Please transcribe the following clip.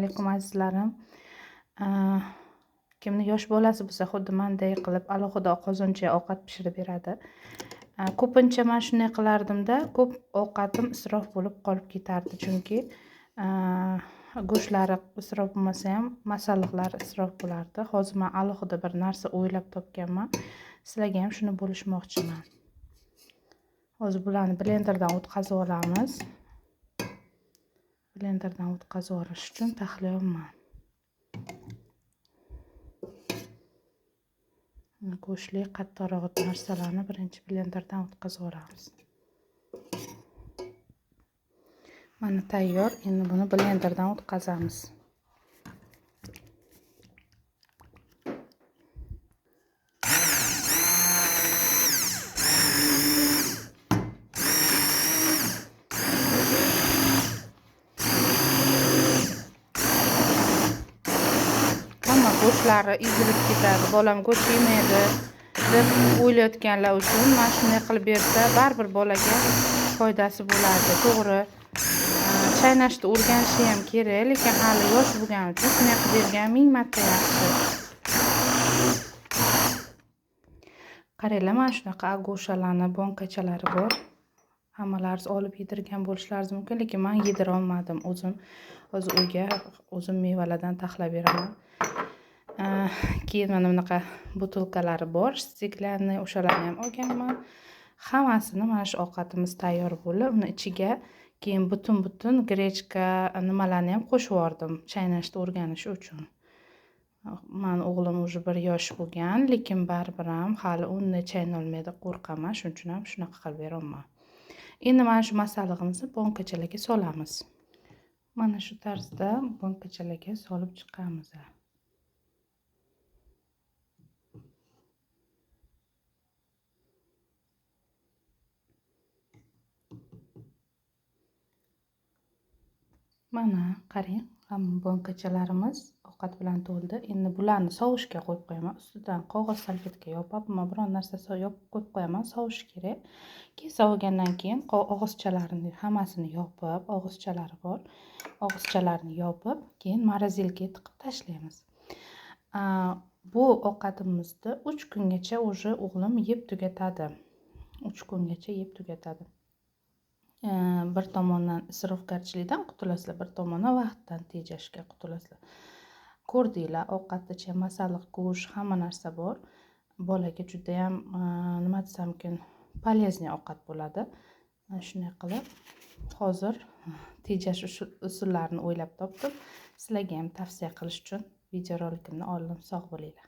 Alaykum azizlarim. Kimni yosh bolasi bo'lsa, xuddi manday qilib alohida qozoncha ovqat pishirib beradi. Ko'pincha men shunday qilardimda, ko'p ovqatim isrof bo'lib qolib ketardi, chunki go'shtlari isrof bo'lmasa ham masalliqlar isrof bo'lardi. Hozir men alohida bir narsa o'ylab topganman. Sizlarga ham shuni bo'lishmoqchiman. Hozir bularni blenderdan o'tkazib olamiz. Blenderdan o'tkazib olish uchun taxlayapman. Go'shtli qattiqroq narsalarni birinchi blenderdan o'tkazib olamiz. Mana tayyor. Endi buni blenderdan o'tkazamiz. Hamma go'shtlari ezilib ketadi. Bolam go'sht yemaydi deb o'ylayotganlar uchun mana shunday qilib bersa, baribir bolaga foydasi bo'ladi. To'g'ri, chaynashni o'rganishi ham kerak, lekin hali yosh bo'lgani uchun shunday qilib bergan 1000 marta yaxshi. Qaranglar, mana shunaqa agoshalarni bonkachalari bor. Hammalaringiz olib yedirgan bo'lishlaringiz mumkin, lekin men yedira olmadim o'zim. Hozir uyga o'zim mevalardan taxlab beraman. Keyin mana bunaqa butulkalari bor, stiklarni, o'shalarni ham olganman. Hammasini mana shu ovqatimiz tayyor bo'ldi. Uni ichiga keyin butun grechka nimalarni ham qo'shib yubordim, chaynashni o'rganishi uchun. Mani o'g'lim уже 1 yosh bo'lgan, lekin baribir ham hali unni chaynolmaydi, qo'rqaman, shuning uchun ham shunaqa qilib beraman. Endi mana shu masallig'imizni bonkachalarga solamiz. Mana shu tarzda bonkachalarga solib chiqamiz. Mana qarang, hamma bonkachalarimiz ovqat bilan to'ldi. Endi bularni sovishga qo'yib qo'yaman. Ustidan qog'oz salfetka yopib, biron narsa yopib qo'yib qo'yaman, sovishi kerak. Keyin sovigandan keyin og'izchalarini hammasini yopib, og'izchalari bor. Og'izchalarini yopib, keyin morozilkaga tiqib tashlaymiz. Bu ovqatimizni 3 kungacha уже o'g'lim yeb tugatadi. 3 kungacha yeb tugatadi. Bir tomondan isrofgarchilikdan qutulasizlar, bir tomondan vaqtdan tejashga qutulasizlar. Ko'rdinglar, ovqatda ichida masalliq, go'sht, hamma narsa bor. Bolaga juda ham, nima desamkin, polezniy ovqat bo'ladi. Mana shunday qilib hozir tejash usullarini o'ylab topdim. Sizlarga ham tavsiya qilish uchun videorolikimni oldim. Sog' bo'linglar.